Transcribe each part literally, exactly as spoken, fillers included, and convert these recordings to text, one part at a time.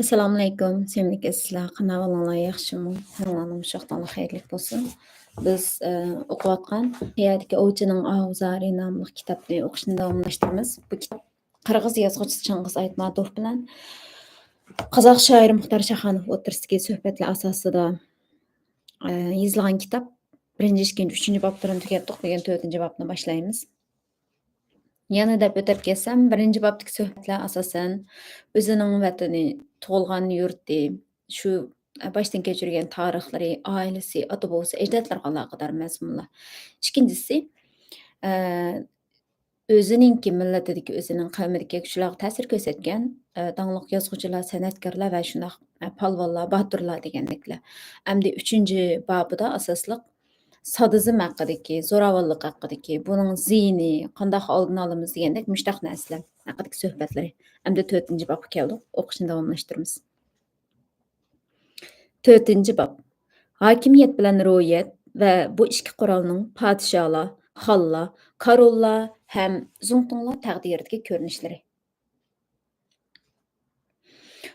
ئەسسالامۇئەلەيكۇم، سۆيۈملۈك ئەزىزلەر، قانداق ئەھۋالىڭلار، ياخشىمۇ؟ ھەممىڭلارنىڭ شادلىقى خەيرلىك بولسۇن. بىز، ئە، ئوقۇۋاتقان قەيەردىكى ئوۋچىنىڭ ئاۋۇ زارى ناملىق كىتابنى ئوقۇشنى داۋاملاشتۇرىمىز. بۇ كىتاب قىرغىز يازغۇچىسى چىڭگىز ئايتماتوف بىلەن قازاق شائىرى مۇختار شاخانوف ئوتتۇرىسىدىكى سۆھبەتلەر ئاساسىدا، ئە، يېزىلغان كىتاب. بىرىنچى، ئىككىنچى، ئۈچىنچى بابلىرىنى تۈگەتتۇق. بۈگۈن تۆتىنچى بابنى باشلايمىز. يەنە دەپ ئۆتۈپ كەتسەم، بىرىنچى بابتىكى سۆھبەتلەر ئاساسەن ئۆزىنىڭ ۋەتىنى، تۇغۇلغان يۇرتى، شۇ باشتىن كەچۈرگەن تارىخلىرى، ئائىلىسى، ئاتا-بوۋىسى، ئەجدادلىرىغا ئالاقىدار مەزمۇنلار. ئىككىنچىسى، ئە، ئۆزىنىڭكى مىللىتىدىكى، ئۆزىنىڭ قەۋمىدىكى كىشىلەرگە تەسىر كۆرسەتكەن، ئە، داڭلىق يازغۇچىلار، سەنئەتكارلار ۋە شۇنداق، ئە، پالۋانلار، باتۇرلار دېگەندەكلەر. ئەمدى ئۈچىنچى بابىدا ئاساسلىق سادىزم ھەققىدىكى، زوراۋانلىق ھەققىدىكى، بۇنىڭ زىيىنى، قانداق ئالدىنى ئالىمىز دېگەندەك مۇشۇنداق نەرسىلەر ھەققىدىكى سۆھبەتلىرى. ئەمدى تۆتىنچى بابقا كەلدۇق، ئوقۇشنى داۋاملاشتۇرىمىز. تۆتىنچى باب. ھاكىمىيەت بىلەن روھىيەت ۋە بۇ ئىككى قورالنىڭ پادىشاھلار، خانلار، كاروللار ھەم زۇڭتۇڭلار تەقدىرىدىكى كۆرۈنۈشلىرى.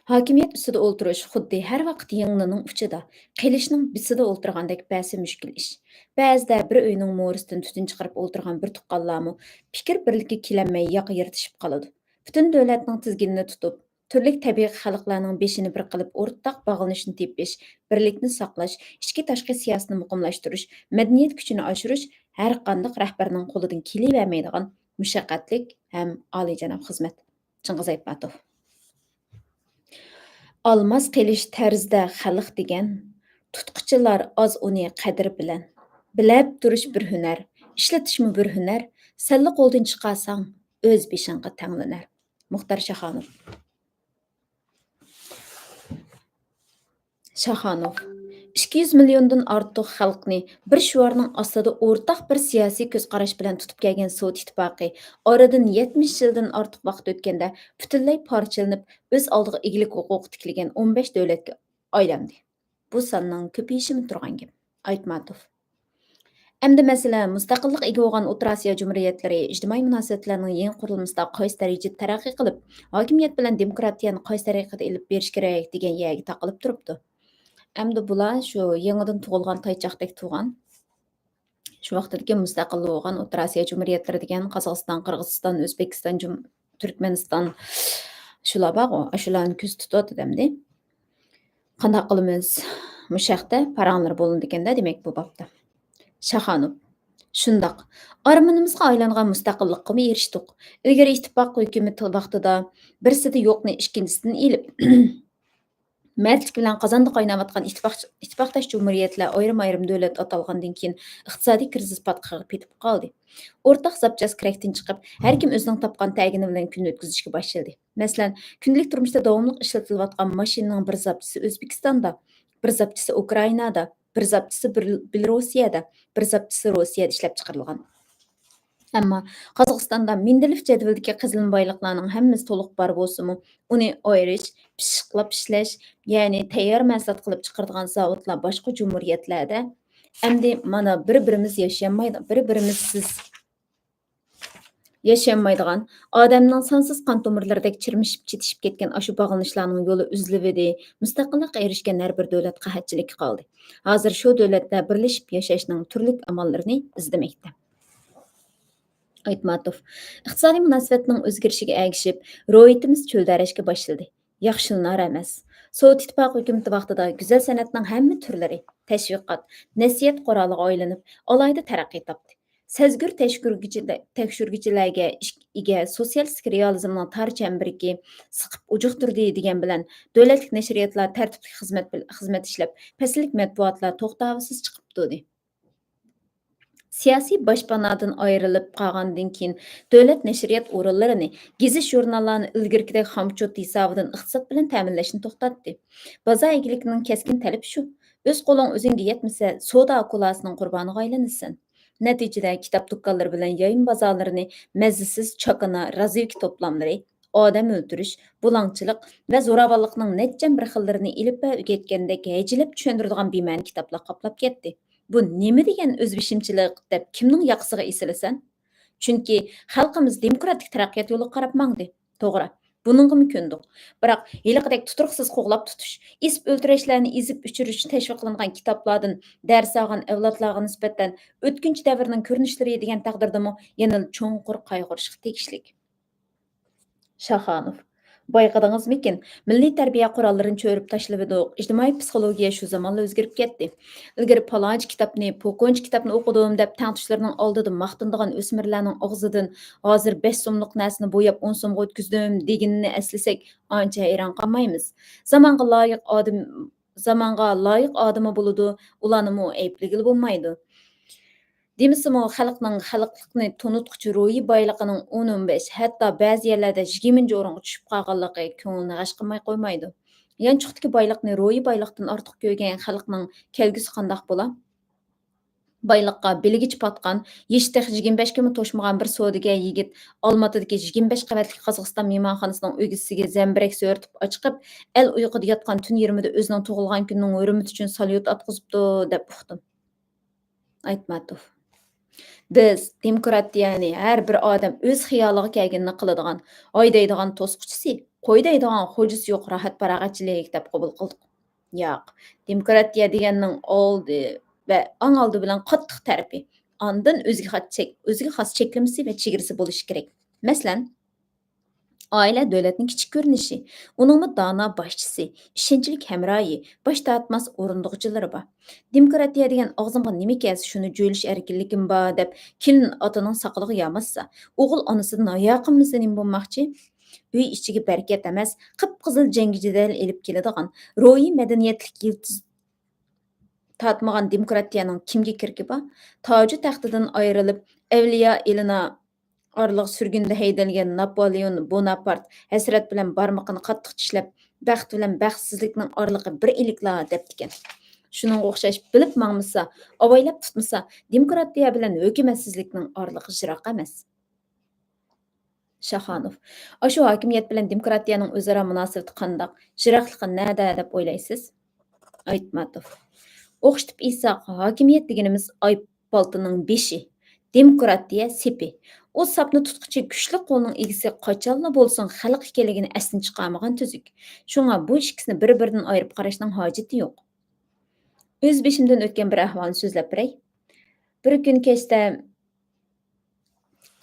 ھاكىمىيەت ئۈستىدە ئولتۇرۇش خۇددى ھەر ۋاقىت يىڭنىنىڭ ئۇچىدا، قىلىچنىڭ بىسىدە ئولتۇرغاندەك بەسە مۈشكۈل ئىش. بەزىدە بىر ئۆينىڭ مورىسىدىن تۈتۈن چىقىرىپ ئولتۇرغان بىر تۇغقانلارمۇ پىكىر بىرلىككە كېلەلمەي ياقا يىرتىشىپ قالىدۇ. پۈتۈن دۆلەتنىڭ تىزگىنىنى تۇتۇپ، تۈرلۈك تەبىئىي خەلقلەرنىڭ بېشىنى بىر قىلىپ ئورتاق باغلىنىشنى تېپىش، بىرلىكنى ساقلاش، ئىچكى تاشقى سىياسىتىنى مۇقىملاشتۇرۇش، مەدەنىيەت كۈچىنى ئاشۇرۇش ھەرقانداق رەھبەرنىڭ قولىدىن كېلىۋەرمەيدىغان مۇشەققەتلىك ھەم ئالىيجاناب خىزمەت. چىڭگىز ئايتماتوف. ئالماس قىلىچ تەرزدە خەلق دېگەن، تۇتقۇچىلار ئاز ئۇنى قەدىر بىلەن. بىلەپ تۇرۇش بىر ھۈنەر، ئىشلىتىشمۇ بىر ھۈنەر، سەنلا قولدىن چىقارساڭ، ئۆز بېشىڭغا تەڭلىنەر. مۇختار شاخانوف. شاخانوف. ئىككى يۈز مىليوندىن ئارتۇق خەلقنى بىر شوئارنىڭ ئاستىدا ئورتاق بىر سىياسىي كۆز قاراش بىلەن تۇتۇپ كەلگەن سوۋېت ئىتتىپاقى ئارىدىن يەتمىش يىلدىن ئارتۇق ۋاقىت ئۆتكەندە پۈتۈنلەي پارچىلىنىپ، ئۆز ئالدىغا ئىگىلىك ھوقۇقى تىكلىگەن ئون بەش دۆلەتكە ئايلاندى. بۇ ساننىڭ كۆپىيىشىمۇ تۇرغان گەپ. ئايتماتوف. ئەمدى مەسىلە مۇستەقىللىققا ئىگە بولغان ئوتتۇرا ئاسىيا جۇمھۇرىيەتلىرى ئىجتىمائىي مۇناسىۋەتلەرنىڭ يېڭى قۇرۇلمىسىدا قايسى دەرىجىدە تەرەققىي قىلىپ، ھاكىمىيەت بىلەن دېموكراتىيەنى قايسى تەرىقىدە ئېلىپ بېرىش كېرەك دېگەن يەرگە تاقىلىپ تۇرۇپتۇ. ئەمدى بۇلار شۇ يېڭىدىن تۇغۇلغان تايچاقتەك تۇغان، شۇ ۋاقىتتىكى مۇستەقىل بولغان ئوتتۇرا ئاسىيا جۇمھۇرىيەتلىرى دېگەن قازاقىستان، قىرغىزىستان، ئۆزبېكىستان، جۇم-، تۈركمەنىستان، شۇلار بارغۇ، ئاشۇلارنى كۆزدە تۇتۇۋاتىدۇ ئەمدى. قانداق قىلىمىز؟ مۇشۇ ھەقتە پاراڭلىرى بولۇنىدىكەندە، دېمەك، بۇ بابتا. شاخانوف. شۇنداق. ئارمىنىمىزغا ئايلانغان مۇستەقىللىققىمۇ ئېرىشتۇق. ئىلگىرى ئىتتىپاق ھۆكۈمىتى ۋاقتىدا بىرسىدە يوقنى ئىككىنچىسىدىن ئېلىپ، مەردلىك بىلەن قازاندا قايناۋاتقان ئىتتىپاق-، ئىتتىپاقداش جۇمھۇرىيەتلەر ئايرىم-ئايرىم دۆلەت ئاتالغاندىن كېيىن، ئىقتىسادىي كىرىزىس پاتقىقىغا پېتىپ قالدى. ئورتاق زاپچاس كېرەكتىن چىقىپ، ھەركىم ئۆزىنىڭ تاپقان تەگىنى بىلەن كۈن ئۆتكۈزۈشكە باشلىدى. مەسىلەن، كۈندىلىك تۇرمۇشتا داۋاملىق ئىشلىتىلىۋاتقان ماشىنىنىڭ بىر زاپچىسى ئۆزبېكىستاندا، بىر زاپچىسى ئۇكرائىنادا، بىر زاپچىسى بىر-، بېلوروسىيەدە، بىر زاپچىسى روسىيەدە ئىشلەپچىقىرىلغان. ئەمما قازاقىستاندا مېندېلېف جەدۋىلىدىكى قېزىلما بايلىقلارنىڭ ھەممىسى تولۇق بار بولسىمۇ، ئۇنى ئايرىش، پىششىقلاپ ئىشلەش، يەنى تەييار مەھسۇلات قىلىپ چىقىرىدىغان زاۋۇتلار باشقا جۇمھۇرىيەتلەردە. ئەمدى مانا بىر-بىرىمىز ياشىيالمايدۇ-، بىر-بىرىمىز سىز ياشىيالمايدىغان، ئادەمنىڭ سانسىز قان تومۇرلىرىدەك چىرمىشىپ چېتىشىپ كەتكەن ئاشۇ باغلىنىشلارنىڭ يولى ئۈزۈلۈۋىدى، مۇستەقىللىققا ئېرىشكەن ھەر بىر دۆلەت قەھەتچىلىككە قالدى. ھازىر شۇ دۆلەتلەر بىرلىشىپ ياشاشنىڭ تۈرلۈك ئاماللىرىنى ئىزدىمەكتە. ئايتماتوف. ئىقتىسادىي مۇناسىۋەتنىڭ ئۆزگىرىشىگە ئەگىشىپ، روھىيىتىمىز چۆلدەرەشكە باشلىدى. ياخشىلىنار ئەمەس. سوۋېت ئىتتىپاقى ھۆكۈمىتى ۋاقتىدا گۈزەل سەنئەتنىڭ ھەممە تۈرلىرى تەشۋىقات، نەسىھەت قورالىغا ئايلىنىپ، ئالاھىدە تەرەققىي تاپتى. سەزگۈر تەكشۈرگۈچىلە-، تەكشۈرگۈچىلەرگە ئىش-، ئىگە سوتسىيالىستىك رېئالىزمنىڭ تار چەمبىرىكى سىقىپ ئۇجۇقتۇردى دېگەن بىلەن، دۆلەتلىك نەشرىياتلار تەرتىپلىك خىزمەت بىل-، خىزمەت ئىشلەپ، پەسىللىك مەتبۇئاتلار توختاۋسىز چىقىپ تۇردى. سىياسىي باشپانادىن ئايرىلىپ قالغاندىن كېيىن، دۆلەت نەشرىيات ئورۇنلىرىنى، گېزىت-ژۇرناللارنى ئىلگىرىكىدەك خامچوت ھېسابىدىن ئىقتىساد بىلەن تەمىنلەشنى توختاتتى. بازار ئىگىلىكىنىڭ كەسكىن تەلىپى شۇ، ئۆز قولۇڭ ئۆزۈڭگە يەتمىسە، سودا ئاكۇلاسىنىڭ قۇربانىغا ئايلىنىسەن. نەتىجىدە، كىتاب دۇكانلىرى بىلەن يايما بازارلىرىنى مەززىسىز چاكىنا، رازۋېدكا توپلاملىرى، ئادەم ئۆلتۈرۈش، بۇلاڭچىلىق ۋە زوراۋانلىقنىڭ نەچچە بىر خىللىرىنى ئېلىپبە ئۆگەتكەندەك ھەيجىلەپ چۈشەندۈرىدىغان بىمەنە كىتابلار قاپلاپ كەتتى. بۇ نېمە دېگەن ئۆزبېشىمچىلىق دەپ كىمنىڭ ياقىسىغا ئېسىلىسەن؟ چۈنكى خەلقىمىز دېموكراتىك تەرەققىيات يولىغا قاراپ ماڭدى. توغرا، بۇنىڭغىمۇ كۆندۇق. بىراق، ھېلىقىدەك تۇتۇرۇقسىز قوغلاپ تۇتۇش، ئېسىپ ئۆلتۈرۈشلەرنى ئېزىپ ئۆچۈرۈش تەشۋىق قىلىنغان كىتابلاردىن دەرس ئالغان ئەۋلادلارغا نىسبەتەن ئۆتكۈنچى دەۋرنىڭ كۆرۈنۈشلىرى دېگەن تەقدىردىمۇ يەنىلا چوڭقۇر قايغۇرۇشقا تېگىشلىك. شاخانوف. بايقىدىڭىزمىكىن؟ مىللىي تەربىيە قوراللىرىنى چۆرۈپ تاشلىۋىدۇق. ئىجتىمائىي پسىخولوگىيە شۇ زامانلا ئۆزگىرىپ كەتتى. ئىلگىرى پالانچە كىتابنى، پوكونچە كىتابنى ئوقۇدۇم دەپ تەڭتۇشلىرىنىڭ ئالدىدا ماختىنىدىغان ئۆسمۈرلەرنىڭ ئاغزىدىن ھازىر بەش سوملۇق نەرسىنى بوياپ ئون سومغا ئۆتكۈزدۈم دېگىنىنى ئەسلىسەك ئانچە ھەيران قالمايمىز. زامانغا لايىق ئادەم، زامانغا لايىق ئادىمى بولىدۇ، ئۇلارنىمۇ ئەيىبلىگىلى بولمايدۇ. دېمىسىمۇ، خەلقنىڭ خەلقلىقنى تونۇتقۇچى روھىي بايلىقىنىڭ ئون، ئون بەش، ھەتتا بەزى يەرلەردە يىگىرمىنچى ئورۇنغا چۈشۈپ قالغانلىقى كۆڭۈلنى غەش قىلماي قويمايدۇ. يانچۇقتىكى بايلىقنى روھىي بايلىقتىن ئارتۇق كۆرگەن خەلقنىڭ كەلگۈسى قانداق بولا؟ بايلىققا بىلىگىچە پاتقان، يېشى تېخى يىگىرمە بەشكىمۇ توشمىغان بىر سودىگەر يىگىت ئالماتىدىكى يىگىرمە بەش قەۋەتلىك قازاقىستان مېھمانخانىسىنىڭ ئۆگزىسىگە زەمبىرەك سۆرىتىپ ئاچىقىپ، ئەل ئۇيقۇدا ياتقان تۈن يېرىمىدا ئۆزىنىڭ تۇغۇلغان كۈنىنىڭ ھۆرمىتى ئۈچۈن ساليۇت ئاتقۇزۇپتۇ، دەپ ئۇقتۇم. ئايتماتوف. بىز دېموكراتىيەنى ھەر بىر ئادەم ئۆز خىيالىغا كەلگىنىنى قىلىدىغان، ھايدايدىغان توسقۇچىسى، قوي دەيدىغان خوجىسى يوق راھەت-پاراغەتچىلىك دەپ قوبۇل قىلدۇق. ياق، دېموكراتىيە دېگەننىڭ ئالدى ۋە ئەڭ ئالدى بىلەن قاتتىق تەرىپى، ئاندىن ئۆزىگە خاس چەك-، ئۆزىگە خاس چەكلىمىسى ۋە چېگرىسى بولۇشى كېرەك. مەسىلەن، ئائىلە دۆلەتنىڭ كىچىك كۆرۈنۈشى، ئۇنىڭمۇ دانا باشچىسى، ئىشەنچلىك ھەمراھى، باش تارتماس ئورۇندىغۇچىلىرى بار. دېموكراتىيە دېگەن ئاغزىمغا نېمە كەلسە شۇنى جۆيلۈش ئەركىنلىكىم بار دەپ كېلىن ئاتىنىڭ ساقىلىغا ياماشسا، ئوغۇل ئانىسىدىن ھايا قىلمىسا نېمە بولماقچى؟ ئۆي ئىچىگە بەرىكەت ئەمەس، قىپقىزىل جەڭگى جېدەل ئېلىپ كېلىدىغان، روھىي مەدەنىيەتلىك يىلتىز تارتمىغان دېموكراتىيەنىڭ كىمگە كېرىكى بار؟ تاجۇ تەختىدىن ئايرىلىپ، ئەۋلىيا ئېلىنا ئارىلىق سۈرگۈندە ھەيدەلگەن ناپولېئون بوناپارت ھەسرەت بىلەن بارمىقىنى قاتتىق چىشلەپ، بەخت بىلەن بەختسىزلىكنىڭ ئارىلىقى بىر ئىلىكلا دەپتىكەن. شۇنىڭغا ئوخشاش بىلىپ ماڭمىسا، ئاۋايلاپ تۇتمىسا، دېموكراتىيە بىلەن ھۆكۈمەتسىزلىكنىڭ ئارىلىقى يىراق ئەمەس. شاخانوف. ئاشۇ ھاكىمىيەت بىلەن دېموكراتىيەنىڭ ئۆزئارا مۇناسىۋىتى قانداق؟ يىراقلىقى نەدە دەپ ئويلايسىز؟ ئايتماتوف. ئوخشىتىپ ئېيتساق، ھاكىمىيەت دېگىنىمىز ئاي پالتىنىڭ بېشى، دېموكراتىيە سېپى. ئۇ ساپنى تۇتقۇچى كۈچلۈك قولنىڭ ئىگىسى قاچانلا بولسۇن خەلق ئىكەنلىكىنى ئەستىن چىقارمىغان تۈزۈك. شۇڭا بۇ ئىككىسىنى بىر-بىرىدىن ئايرىپ قاراشنىڭ ھاجىتى يوق. ئۆز بېشىمدىن ئۆتكەن بىر ئەھۋالنى سۆزلەپ بېرەي. بىر كۈنى كەچتە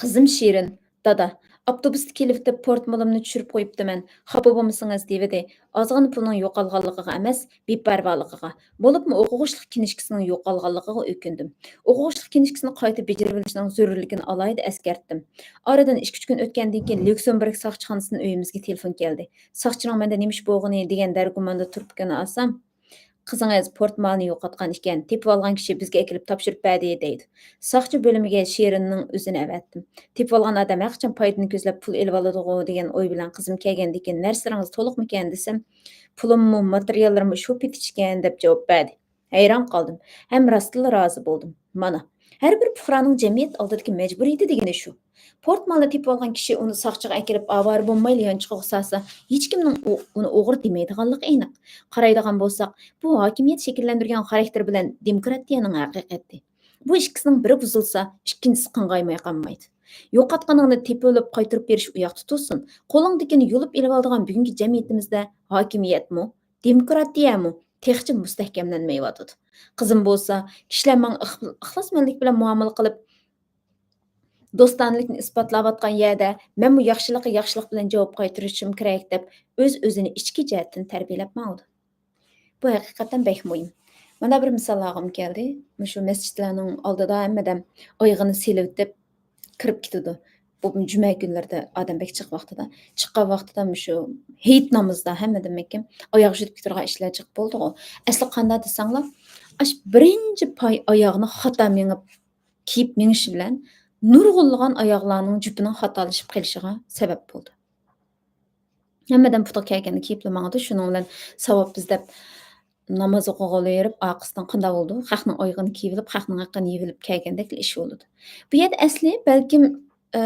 قىزىم شېرىن، «دادا، ئاپتوبۇستا كېلىۋېتىپ پورتمولۇمنى چۈشۈرۈپ قويۇپتىمەن، خاپا بولمىسىڭىز» دېيىۋىدى. ئازغىنا پۇلنىڭ يوقالغانلىقىغا ئەمەس، بىپەرۋالىقىغا، بولۇپمۇ ئوقۇغۇچىلىق كىنىشكىسىنىڭ يوقالغانلىقىغا ئۆكۈندۈم. ئوقۇغۇچىلىق كىنىشكىسىنى قايتا بېجىرىۋېلىشنىڭ زۆرۈرلۈكىنى ئالاھىدە ئەسكەرتتىم. ئارىدىن ئىككى، ئۈچ كۈن ئۆتكەندىن كېيىن ليۇكسېمبۇرگ ساقچىخانىسىدىن ئۆيىمىزگە تېلېفون كەلدى. ساقچىنىڭ مەندە نېمە ئىش بولغىنى دېگەن دەرگۇماندا تۇرۇپتىكىنىنى ئالسام، «قىزىڭىز پورتمالنى يوقاتقان ئىكەن، تېپىۋالغان كىشى بىزگە ئەكېلىپ تاپشۇرۇپ بەردى» دەيدۇ. ساقچى بۆلۈمىگە شېرىننىڭ ئۆزىنى ئەۋەتتىم. «تېپىۋالغان ئادەم ھەرقاچان پايدىنى كۆزلەپ پۇل ئېلىۋالىدىغۇ» دېگەن ئوي بىلەن قىزىم كەلگەندىن كېيىن، «نەرسىلىرىڭىز تولۇقمىكەن؟» دېسەم، «پۇلۇممۇ، ماتېرىياللىرىممۇ شۇ پېتىچىكەن» دەپ جاۋاب بەردى. ھەيران قالدىم ھەم راستتىنلا رازى بولدۇم. مانا، ھەر بىر پۇقرانىڭ جەمئىيەت ئالدىدىكى مەجبۇرىيىتى دېگىنى شۇ. پورتمالنى تېپىۋالغان كىشى ئۇنى ساقچىغا ئەكىرىپ ئاۋارە بولمايلا يانچۇقىغا سالسا، ھېچكىمنىڭ ئۇ-، ئۇنى ئوغرى دېمەيدىغانلىقى ئېنىق. قارايدىغان بولساق، بۇ ھاكىمىيەت شەكىللەندۈرگەن خاراكتېر بىلەن دېموكراتىيەنىڭ ھەقىقىتى. بۇ ئىككىسىنىڭ بىرى بۇزۇلسا، ئىككىنچىسى قىڭغايماي قالمايدۇ. يوقاتقىنىڭنى تېپىۋېلىپ قايتۇرۇپ بېرىش ئۇياقتا تۇرسۇن، قولۇڭدىكىنى يۇلۇپ ئېلىۋالىدىغان بۈگۈنكى جەمئىيىتىمىزدە ھاكىمىيەتمۇ، دېموكراتىيەمۇ تېخىچە مۇستەھكەملەنمەيۋاتىدۇ. قىزىم بولسا، كىشىلەر ماڭا ئىخ-، ئىخلاسمەنلىك بىلەن مۇئامىلە قىلىپ، دوستانىلىكنى ئىسپاتلاۋاتقان يەردە، مەنمۇ ياخشىلىققا ياخشىلىق بىلەن جاۋاب قايتۇرۇشۇم كېرەك دەپ، ئۆز-ئۆزىنى ئىچكى جەھەتتىن تەربىيەلەپ ماڭىدۇ. بۇ ھەقىقەتەن بەك مۇھىم. مانا بىر مىسال ئالغۇم كەلدى. مۇشۇ مەسچىتلەرنىڭ ئالدىدا ھەممە ئادەم ئايىغىنى سېلىۋېتىپ كىرىپ كېتىدۇ. بۇ جۈمە كۈنلىرىدە ئادەم بەك جىق ۋاقتىدا. چىققان ۋاقتىدا مۇشۇ ھېيت نامىزىدا ھەممە ئادەم ئاياغ يۈدۈپ كېتىدىغان ئىشلار جىق بولىدىغۇ. ئەسلى قانداق دېسەڭلار، ئاشۇ بىرىنچى پاي ئاياغنى خاتا مېڭىپ، كىيىپ مېڭىشى بىلەن نۇرغۇنلىغان ئاياغلارنىڭ جۈپىنىڭ خاتالىشىپ قېلىشىغا سەۋەب بولىدۇ. ھەممىدىن پۇتىغا كەلگەننى كىيىپلا ماڭىدۇ. شۇنىڭ بىلەن ساۋاب ئىزدەپ ناماز ئوقۇغىلى بېرىپ، ئارقىسىدىن قانداق بولىدۇ؟ خەقنىڭ ئايىغىنى كىيىۋېلىپ، خەقنىڭ ھەققىنى يېۋېلىپ كەلگەندەكلا ئىش بولىدۇ. بۇ يەردە ئەسلى بەلكىم، ئە،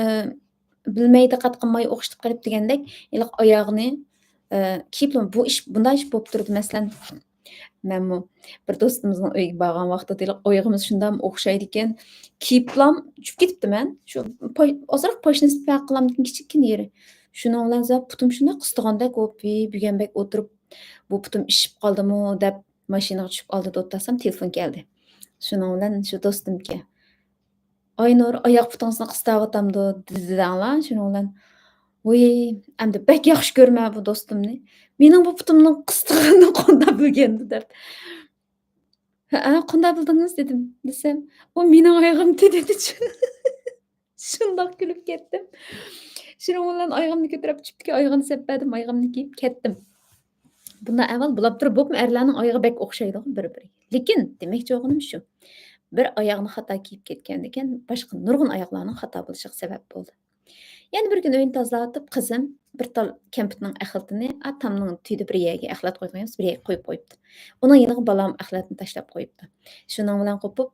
بىلمەي دىققەت قىلماي ئوخشىتىپ قېلىپ دېگەندەك، ھېلىقى ئاياغنى، ئە، كىيىپلا بۇ ئىش، بۇنداق ئىش بولۇپ تۇرىدۇ. مەسىلەن، مەنمۇ بىر دوستىمىزنىڭ ئۆيىگە بارغان ۋاقتىدا ھېلىقى ئايىغىمىز شۇنداق ئوخشايدىكەن، كىيىپلام چۈشۈپ كېتىپتىمەن. شۇ پاي-، ئازراق پاشنىسى پەرق قىلامدىكىن كىچىككىنە يېرى. شۇنىڭ بىلەن زاپ پۇتۇم شۇنداق قىستىغاندەك بولۇپ، ھېي، بۈگۈن بەك ئولتۇرۇپ، بۇ پۇتۇم ئىششىپ قالدىمۇ دەپ ماشىنىغا چۈشۈپ ئالدىدا ئولتۇرسام، تېلېفون كەلدى. شۇنىڭ بىلەن شۇ دوستۇمكى، «ئاينۇر، ئاياغ پۇتىڭىزنى قىستاۋاتامدۇ؟» دېدىڭلار. شۇنىڭ بىلەن، ۋۇي، ئەمدى بەك ياخشى كۆرىمەن بۇ دوستۇمنى. مېنىڭ بۇ پۇتۇمنىڭ قىستىغىنىنى قانداق بىلگەندۇ دەپ. «ھەئە، قانداق بىلدىڭىز؟» دېدىم. دېسەم، «ئۇ مېنىڭ ئايىغىمتى» دېدىچۇ. شۇنداق كۈلۈپ كەتتىم. شۇنىڭ بىلەن ئايىغىمنى كۆتۈرۈپ چۈشۈپتىكەن، ئايىغىنى سەپپەدىم، ئايىغىمنى كىيىپ كەتتىم. بۇنداق ئەھۋال بولاپ تۇرۇپ، بولۇپمۇ ئەرلەرنىڭ ئايىغى بەك ئوخشايدىغۇ بىر-بىرىگە. لېكىن دېمەكچى بولغىنىم شۇ، بىر ئاياغنى خاتا كىيىپ كەتكەندىكىن، باشقا نۇرغۇن ئاياغلارنىڭ خاتا بولۇشىغا سەۋەب بولدى. يەنە بىر كۈنى ئۆينى تازىلاۋاتىپ، قىزىم بىر تال كەمپۈتنىڭ ئەخلىتىنى، ئا، تامنىڭ تۈۋىدە بىر يەرگە ئەخلەت قويغان ئىدۇق، بىر يەرگە قويۇپ قويۇپتۇ. ئۇنىڭ يېنىغا بالام ئەخلەتنى تاشلاپ قويۇپتۇ. شۇنىڭ بىلەن قوپۇپ،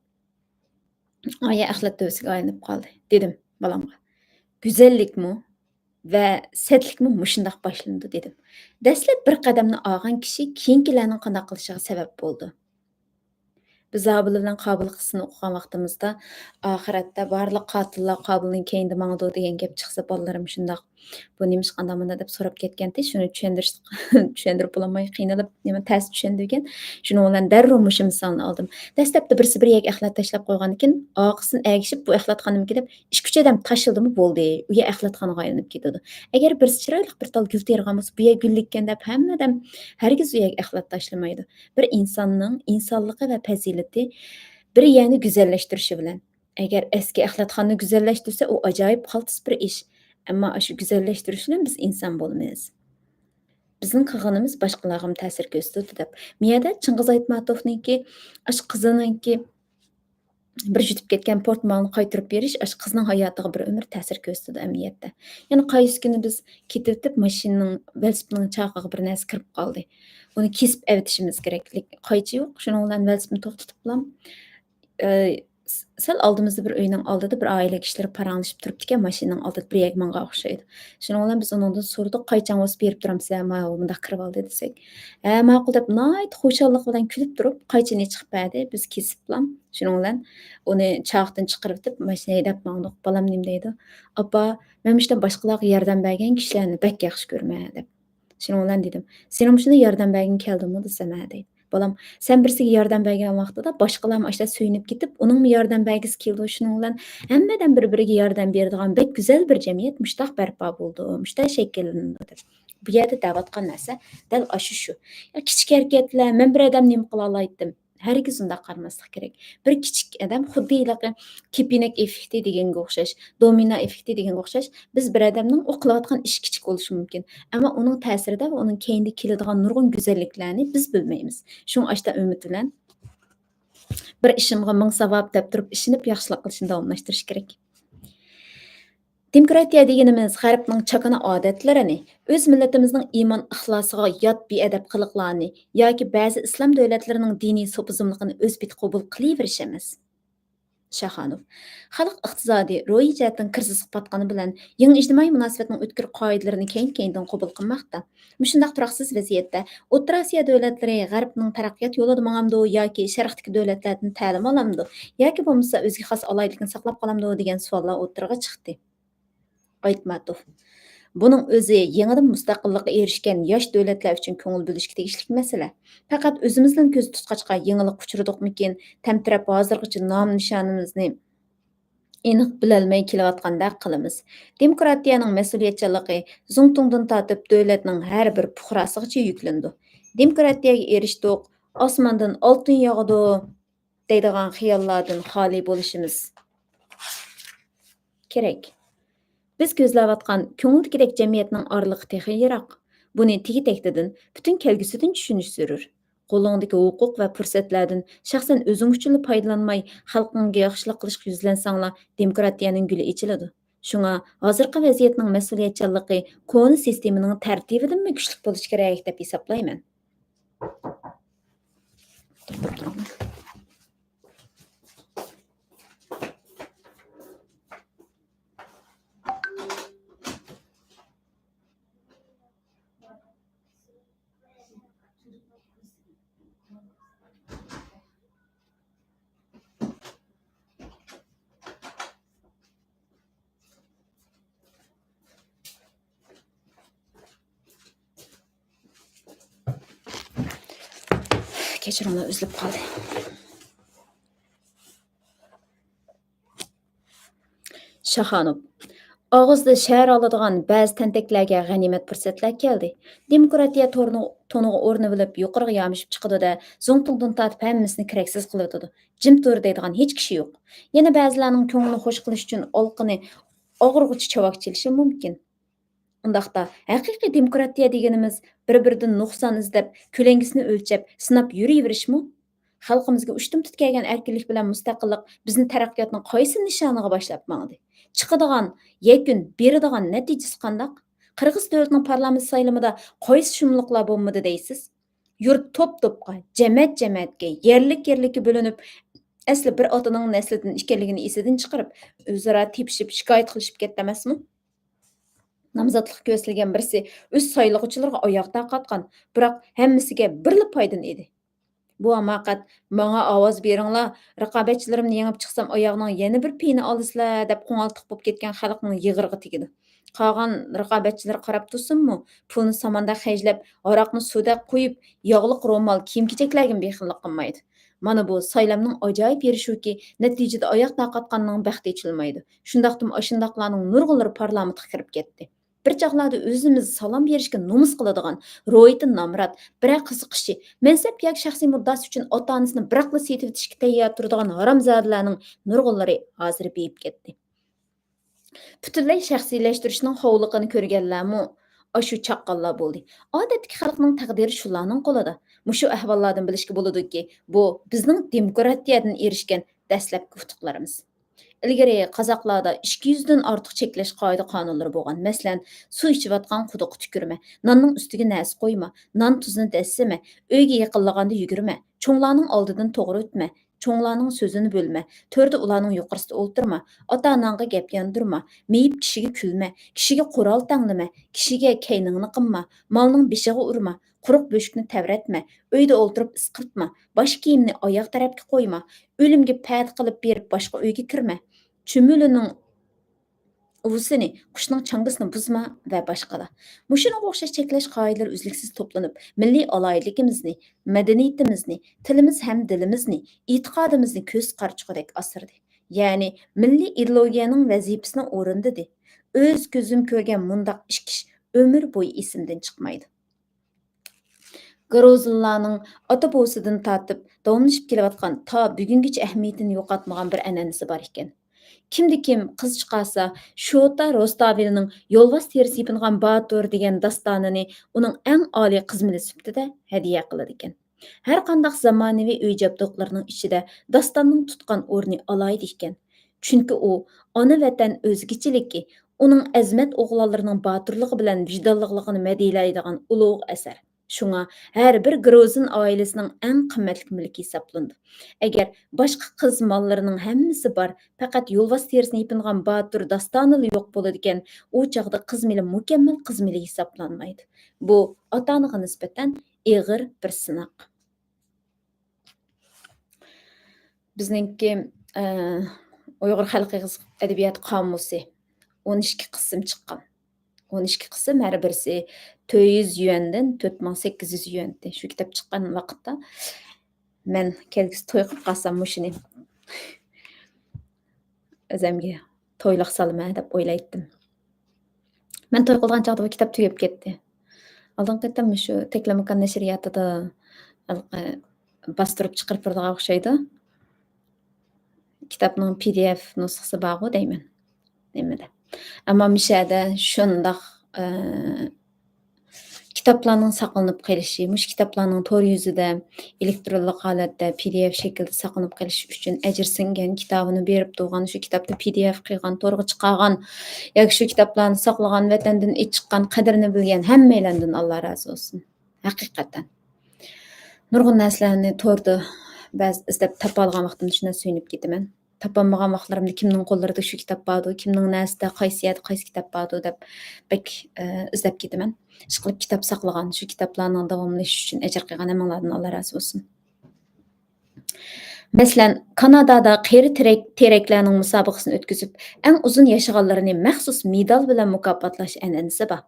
ئايە ئەخلەت تۆۋىسىگە ئايلىنىپ قالدى. دېدىم بالامغا، «گۈزەللىكمۇ ۋە سەتلىكمۇ مۇشۇنداق باشلىنىدۇ» دېدىم. دەسلەپ بىر قەدەمنى ئالغان كىشى كېيىنكىلەرنىڭ قانداق قىلىشىغا سەۋەب بولىدۇ. بىز زابىلى بىلەن قابىل قىسسىسىنى ئوقۇغان ۋاقتىمىزدا، «ئاخىرەتتە بارلىق قاتىللار قابىلنىڭ كەينىدە ماڭىدۇ» دېگەن گەپ چىقسا، بالىلىرىم شۇنداق، «بۇ نېمىشقا ئانداق مۇنداق؟» دەپ سوراپ كەتكەنتى. شۇنى چۈشەندۈرۈش، چۈشەندۈرۈپ بولالماي قىينىلىپ، نېمە، تەس چۈشەندۈرگەن. شۇنىڭ بىلەن دەررۇ مۇشۇ مىسالنى ئالدىم. دەسلەپتە بىرسى بىر يەرگە ئەخلەت تاشلاپ قويغاندىكىن، ئارقىسىدىن ئەگىشىپ، بۇ ئەخلەتخانىمكى دەپ ئىككى-ئۈچ ئادەم تاشلىدىمۇ بولدى، ئۇ يەر ئەخلەتخانىغا ئايلىنىپ كېتىدۇ. ئەگەر بىرسى چىرايلىق بىر تال گۈل تېرىغان بولسا، بۇ يەر گۈللۈككەن دەپ ھەممە ئادەم ھەرگىز ئۇ يەرگە ئەخلەت تاشلىمايدۇ. بىر ئىنساننىڭ ئىنسانلىقى ۋە پەزىلىتى بىر يەرنى گۈزەللەشتۈرۈشى بىلەن. ئەگەر ئەسكى ئەخلەتخانىنى گۈزەللەشتۈرسە، ئۇ ئاجايىپ قالتىس بىر ئىش. ئەمما ئاشۇ گۈزەللەشتۈرۈش بىلەن بىز ئىنسان بولىمىز. بىزنىڭ قىلغىنىمىز باشقىلارغىمۇ تەسىر كۆرسىتىدۇ دەپ. مۇ يەردە چىڭگىز ئايتماتوفنىڭكى، ئاشۇ قىزىنىڭكى بىر يۈتۈپ كەتكەن پورتمالنى قايتۇرۇپ بېرىش، ئاشۇ قىزنىڭ ھاياتىغا بىر ئۆمۈر تەسىر كۆرسىتىدۇ ئەمەلىيەتتە. يەنە قايسى كۈنى بىز كېتىۋېتىپ، ماشىنىنىڭ، ۋېلىسىپىتنىڭ چاقىغا بىر نەرسە كىرىپ قالدى. ئۇنى كېسىپ ئەۋېتىشىمىز كېرەك. لېكىن قايچا يوق. شۇنىڭ بىلەن ۋېلىسىپىتنى توختىتىپلا، ئە، س-، سەل ئالدىمىزدا بىر ئۆينىڭ ئالدىدا بىر ئائىلە كىشىلىرى پاراڭلىشىپ تۇرۇپتىكەن، ماشىنىنىڭ ئالدىدا بىر يەرگە ماڭغان ئوخشايدۇ. شۇنىڭ بىلەن بىز ئۇنىڭدىن سورىدۇق، «قايچاڭ بولسا بېرىپ تۇرامسىلەر، ماۋۇ مۇنداق كىرىۋالدى» دېسەك، «ھە، ماقۇل» دەپ ناھايىتى خۇشاللىق بىلەن كۈلۈپ تۇرۇپ، قايچىنى چىقىپ بەردى. بىز كېسىپلا، شۇنىڭ بىلەن ئۇنى چاقتىن چىقىرىۋېتىپ، ماشىنا ھەيدەپ ماڭدۇق. بالام نېمە دەيدۇ؟ «ئاپا، مەن مۇشۇنداق باشقىلارغا ياردەم بەرگەن كىشىلەرنى بەك ياخشى كۆرىمەن» دەپ. شۇنىڭ بىلەن دېدىم، «سېنىڭ مۇشۇنداق ياردەم بەرگىڭ كەلدىمۇ؟» دېسەم، «ھە» دەيدۇ. بالام، سەن بىرسىگە ياردەم بەرگەن ۋاقتىدا باشقىلارمۇ ئاشۇنداق سۆيۈنۈپ كېتىپ، ئۇنىڭمۇ ياردەم بەرگۈسى كېلىدۇ. شۇنىڭ بىلەن ھەممە ئادەم بىر-بىرىگە ياردەم بېرىدىغان بەك گۈزەل بىر جەمئىيەت مۇشۇنداق بەرپا بولىدۇ، مۇشۇنداق شەكىللىنىدۇ دەپ. بۇ يەردە دەۋاتقان نەرسە دەل ئاشۇ شۇ. يا كىچىك ھەرىكەتلەر، مەن بىر ئادەم نېمە قىلالايتتىم؟ ھەرگىز ئۇنداق قارىماسلىق كېرەك. بىر كىچىك ئادەم خۇددى ھېلىقى كېپىنەك ئېففېكتى دېگەنگە ئوخشاش، دومىنا ئېففېكتى دېگەنگە ئوخشاش، بىز بىر ئادەمنىڭ ئۇ قىلىۋاتقان ئىشى كىچىك بولۇشى مۇمكىن، ئەمما ئۇنىڭ تەسىرىدە ۋە ئۇنىڭ كەينىدە كېلىدىغان نۇرغۇن گۈزەللىكلەرنى بىز بىلمەيمىز. شۇڭا ئاشتا ئۈمىد بىلەن «بىر ئىشىمغا مىڭ ساۋاب» دەپ تۇرۇپ ئىشىنىپ ياخشىلىق قىلىشنى داۋاملاشتۇرۇش كېرەك. دېموكراتىيە دېگىنىمىز غەربنىڭ چاكىنا ئادەتلىرىنى، ئۆز مىللىتىمىزنىڭ ئىمان ئىخلاسىغا يات بىئەدەپ قىلىقلارنى ياكى بەزى ئىسلام دۆلەتلىرىنىڭ دىنىي سوپىزملىقىنى ئۆز پېتى قوبۇل قىلىۋېرىش ئەمەس. شاخانوف. خەلق ئىقتىسادىي، روھىي جەھەتتىن كىرىزىسقا پاتقىنى بىلەن، يېڭى ئىجتىمائىي مۇناسىۋەتنىڭ ئۆتكۈر قائىدىلىرىنى كەينى-كەينىدىن قوبۇل قىلماقتا. مۇشۇنداق تۇراقسىز ۋەزىيەتتە ئوتتۇرا ئاسىيا دۆلەتلىرى غەربنىڭ تەرەققىيات يولىدا ماڭامدۇ ياكى شەرقتىكى دۆلەتلەردىن تەلىم ئالامدۇ ياكى بولمىسا ئۆزىگە خاس ئالاھىدىلىكىنى ساقلاپ قالامدۇ دېگەن سوئاللار ئوتتۇرىغا چىقتى. ئايتماتوف. بۇنىڭ ئۆزى يېڭىدىن مۇستەقىللىققا ئېرىشكەن ياش دۆلەتلەر ئۈچۈن كۆڭۈل بۆلۈشكە تېگىشلىك مەسىلە. پەقەت ئۆزىمىزنىڭ كۆزى تۇتقاچقا يېڭىلىققا ئۇچرىدۇقمىكىن، تەمتىرەپ ھازىرغىچە نام نىشانىمىزنى ئېنىق بىلەلمەي كېلىۋاتقاندەك قىلىمىز. دېموكراتىيەنىڭ مەسئۇلىيەتچانلىقى زۇڭتۇڭدىن تارتىپ دۆلەتنىڭ ھەر بىر پۇقراسىغىچە يۈكلىنىدۇ. دېموكراتىيەگە ئېرىشتۇق، ئاسماندىن ئالتۇن ياغىدۇ دەيدىغان خىياللاردىن خالىي بولۇشىمىز كېرەك. بىز كۆزلەۋاتقان كۆڭۈلدىكىدەك جەمئىيەتنىڭ ئارىلىقى تېخى يىراق. بۇنى تېگى-تەكتىدىن، پۈتۈن كەلگۈسىدىن چۈشىنىش زۆرۈر. قولۇڭدىكى ھوقۇق ۋە پۇرسەتلەردىن شەخسەن ئۆزۈڭ ئۈچۈنلا پايدىلانماي، خەلقىڭگە ياخشىلىق قىلىشقا يۈزلەنسەڭلا، دېموكراتىيەنىڭ گۈلى ئېچىلىدۇ. شۇڭا ھازىرقى ۋەزىيەتنىڭ مەسئۇلىيەتچانلىقى كونا سىستېمىنىڭ تەرتىپىدىنمۇ كۈچلۈك بولۇشى كېرەك دەپ ھېسابلايمەن. توختاپ تۇرۇڭ. كەچۈرۈڭلار، ئۈزۈلۈپ قالدى. شاخانوف. ئاغزىدا شەھەر ئالىدىغان بەزى تەنتەكلەرگە غەنىيمەت پۇرسەتلەر كەلدى. دېموكراتىيە تورنى-، تونىغا ئورىنىۋېلىپ يۇقىرىغا يامىشىپ چىقىدۇ-دە، زۇڭتۇڭدىن تارتىپ ھەممىسىنى كېرەكسىز قىلىۋېتىدۇ. جىم تۇر دەيدىغان ھېچ كىشى يوق. يەنە بەزىلەرنىڭ كۆڭلىنى خۇش قىلىش ئۈچۈن ئالىقىنى ئاغرىغۇچە چاۋاك چېلىشى مۇمكىن. ئۇنداقتا، ھەقىقىي دېموكراتىيە دېگىنىمىز بىر-بىرىدىن نۇقسان ئىزدەپ، كۆلەڭگىسىنى ئۆلچەپ، سىناپ يۈرۈۋېرىشمۇ؟ خەلقىمىزگە ئۇشتۇمتۇت كەلگەن ئەركىنلىك بىلەن مۇستەقىللىق بىزنى تەرەققىياتنىڭ قايسى نىشانىغا باشلاپ ماڭدى؟ چىقىدىغان يەكۈن، بېرىدىغان نەتىجىسى قانداق؟ قىرغىز دۆلىتىنىڭ پارلامېنت سايلىمىدا قايسى شۇملۇقلار بولمىدى دەيسىز؟ يۇرت توپ-توپقا، جەمەت-جەمەتكە، يەرلىك-يەرلىككە بۆلۈنۈپ، ئەسلى بىر ئاتىنىڭ نەسلىدىن ئىكەنلىكىنى ئېسىدىن چىقىرىپ، ئۆزئارا تېپىشىپ، شىكايەت قىلىشىپ كەتتى ئەمەسمۇ؟ نامزاتلىق كۆرسىتىلگەن بىرسى ئۆز سايلىغۇچىلىرىغا ئاياغ تارقاتقان، بىراق ھەممىسىگە بىرلا پايدىن ئىدى. بۇ ھاماقەت، «ماڭا ئاۋاز بېرىڭلار، رىقابەتچىلىرىمنى يېڭىپ چىقسام، ئاياغنىڭ يەنە بىر پېيىنى ئالىسىلەر» دەپ قوڭالتىق بولۇپ كەتكەن خەلقنىڭ يىغىرىغا تېگىدۇ. قالغان رىقابەتچىلىرى قاراپ تۇرسۇنمۇ، پۇلنى ساماندا خەجلەپ، ھاراقنى سۇدەك قۇيۇپ، ياغلىق رومال، كىيىم-كېچەكلەرگىمۇ بېخىللىق قىلمايدۇ. مانا بۇ سايلامنىڭ ئاجايىپ يېرى شۇكى، نەتىجىدە ئاياغ تارقاتقاننىڭ بەختى ئېچىلمايدۇ. شۇنداقتىمۇ ئاشۇنداقلارنىڭ نۇرغۇنلىرى پارلامېنتقا كىرىپ كەتتى. بىر چاغلاردا ئۆزىمىزگە سالام بېرىشكە نومۇس قىلىدىغان، روھىيىتى نامرات، بىرەر قىزىقىشى، مەنسەپ ياكى شەخسىي مۇددىئاسى ئۈچۈن ئاتا-ئانىسىنى بىراقلا سېتىۋېتىشكە تەييار تۇرىدىغان ھارامزادىلەرنىڭ نۇرغۇنلىرى ھازىر بېيىپ كەتتى. پۈتۈنلەي شەخسىيلەشتۈرۈشنىڭ خورلۇقىنى كۆرگەنلەرمۇ ئاشۇ چاققانلار بولدى. ئادەتتىكى خەلقنىڭ تەقدىرى شۇلارنىڭ قولىدا. مۇشۇ ئەھۋاللاردىن بىلىشكە بولىدۇكى، بۇ بىزنىڭ دېموكراتىيەدىن ئېرىشكەن دەسلەپكى ئۇتۇقلىرىمىز. ئىلگىرى قازاقلاردا ئىككى يۈزدىن ئارتۇق چەكلەش قائىدە-قانۇنلىرى بولغان. مەسىلەن، سۇ ئىچىۋاتقان قۇدۇققا تۈكۈرمە، ناننىڭ ئۈستىگە نەرسە قويما، نان تۇزىنى دەسسىمە، ئۆيگە يېقىنلىغاندا يۈگۈرمە، چوڭلارنىڭ ئالدىدىن توغرا ئۆتمە، چوڭلارنىڭ سۆزىنى بۆلمە، تۆردە ئۇلارنىڭ يۇقىرىسىدا ئولتۇرما، ئاتا-ئاناڭغا گەپ ياندۇرما، مېيىپ كىشىگە كۈلمە، كىشىگە قورال تەڭلىمە، كىشىگە كەينىڭنى قىمما، مالنىڭ بېشىغا ئۇرما، قۇرۇق بۆشۈكنى تەۋرەتمە، ئۆيدە ئولتۇرۇپ ئىسقىرتما، باش كىيىمنى ئاياغ تەرەپكە قويما، ئۆلۈمگە پەدە قىلىپ بېرىپ باشقا ئۆيگە كىرمە، چۈمۈلىنىڭ ئۇۋىسىنى، قۇشنىڭ چاڭگىسىنى بۇزما ۋە باشقىلار. مۇشۇنىڭغا ئوخشاش چەكلەش قائىدىلىرى ئۈزلۈكسىز توپلىنىپ، مىللىي ئالاھىدىلىكىمىزنى، مەدەنىيىتىمىزنى، تىلىمىز ھەم دىلىمىزنى، ئېتىقادىمىزنى كۆز قارىچۇقىدەك ئاسرىدى. يەنى مىللىي ئىدېئولوگىيەنىڭ ۋەزىپىسىنى ئورۇندىدى. ئۆز كۆزۈم كۆرگەن مۇنداق ئىككى ئىش ئۆمۈر بويى ئېسىمدىن چىقمايدۇ. گروزىنلارنىڭ ئاتا-بوۋىسىدىن تارتىپ داۋاملىشىپ كېلىۋاتقان، تا بۈگۈنگىچە ئەھمىيىتىنى يوقاتمىغان بىر ئەنئەنىسى بار ئىكەن. كىمدە كىم قىز چىقارسا، شوتا روستاۋېلنىڭ يولۋاس تېرىسى يېپىنغان باتۇر دېگەن داستانىنى ئۇنىڭ ئەڭ ئالىي قىز مېلى سۈپىتىدە ھەدىيە قىلىدىكەن. ھەرقانداق زامانىۋى ئۆي جابدۇقلىرىنىڭ ئىچىدە داستاننىڭ تۇتقان ئورنى ئالاھىدە ئىكەن. چۈنكى ئۇ ئانا ۋەتەن ئۆزگىچىلىكى، ئۇنىڭ ئەزىمەت ئوغلانلىرىنىڭ باتۇرلۇقى بىلەن ۋىجدانلىقلىقىنى مەدھىيەلەيدىغان ئۇلۇغ ئەسەر. شۇڭا ھەر بىر گروزىن ئائىلىسىنىڭ ئەڭ قىممەتلىك مۈلكى ھېسابلىنىدۇ. ئەگەر باشقا قىز ماللىرىنىڭ ھەممىسى بار، پەقەت يولۋاس تېرىسىنى يېپىنغان باتۇر داستانىلا يوق بولىدىكەن، ئۇ چاغدا قىز مېلى مۇكەممەل قىز مېلى ھېسابلانمايدۇ. بۇ ئاتا-ئانىغا نىسبەتەن ئېغىر بىر سىناق. بىزنىڭكى، ئە، ئۇيغۇر خەلق ئېغىز ئەدەبىياتى قامۇسى ئون ئىككى قىسىم چىققان. ئون ئىككى قىسىم، ھەر بىرسى تۆت يۈز يۈەندىن تۆت مىڭ سەككىز يۈز يۈەنتى. شۇ كىتاب چىققان ۋاقىتتا مەن كەلگۈسى توي قىلىپ قالسام مۇشۇنى ئۆزەمگە تويلۇق سالىمەن دەپ ئويلايتتىم. مەن توي قىلغان چاغدا بۇ كىتاب تۈگەپ كەتتى. ئالدىنقى قېتىم مۇشۇ تەكلىماكان نەشرىياتىدا ھېلىقى باستۇرۇپ چىقىرىپ بېرىدىغان ئوخشايدۇ. كىتابنىڭ پى دى ئېف نۇسخىسى بارغۇ دەيمەن. نېمىدە. ئەمما مۇشۇ يەردە شۇنداق، ئە، كىتابلارنىڭ ساقلىنىپ قېلىشى، مۇشۇ كىتابلارنىڭ تور يۈزىدە ئېلېكترونلۇق ھالەتتە پى دى ئېف شەكلىدە ساقلىنىپ قېلىشى ئۈچۈن ئەجىر سىڭگەن، كىتابىنى بېرىپ تۇرغان، شۇ كىتابنى پى دى ئېف قىلغان، تورغا چىقارغان ياكى شۇ كىتابلارنى ساقلىغان، ۋەتەندىن ئېچىققان، قەدرىنى بىلگەن ھەممەيلەندىن ئاللا رازى بولسۇن. ھەقىقەتەن. نۇرغۇن نەرسىلەرنى توردا بەزى ئىزدەپ تاپالىغان ۋاقتىمدا شۇنداق سۆيۈنۈپ كېتىمەن. تاپالمىغان ۋاقىتلىرىمدا كىمنىڭ قوللىرىدا شۇ كىتاب باردۇ، كىمنىڭ نەسىدە، قايسى يەردە قايسى كىتاب باردۇ دەپ بەك، ئە، ئىزدەپ كېتىمەن. ئىشقىلىپ كىتاب ساقلىغان، شۇ كىتابلارنىڭ داۋاملىشىشى ئۈچۈن ئەجىر قىلغان ھەممىڭلاردىن ئاللا رازى بولسۇن. مەسىلەن، كانادادا قېرى تېرەك-، تېرەكلەرنىڭ مۇسابىقىسىنى ئۆتكۈزۈپ، ئەڭ ئۇزۇن ياشىغانلىرىنى مەخسۇس مېدال بىلەن مۇكاپاتلاش ئەنئەنىسى بار.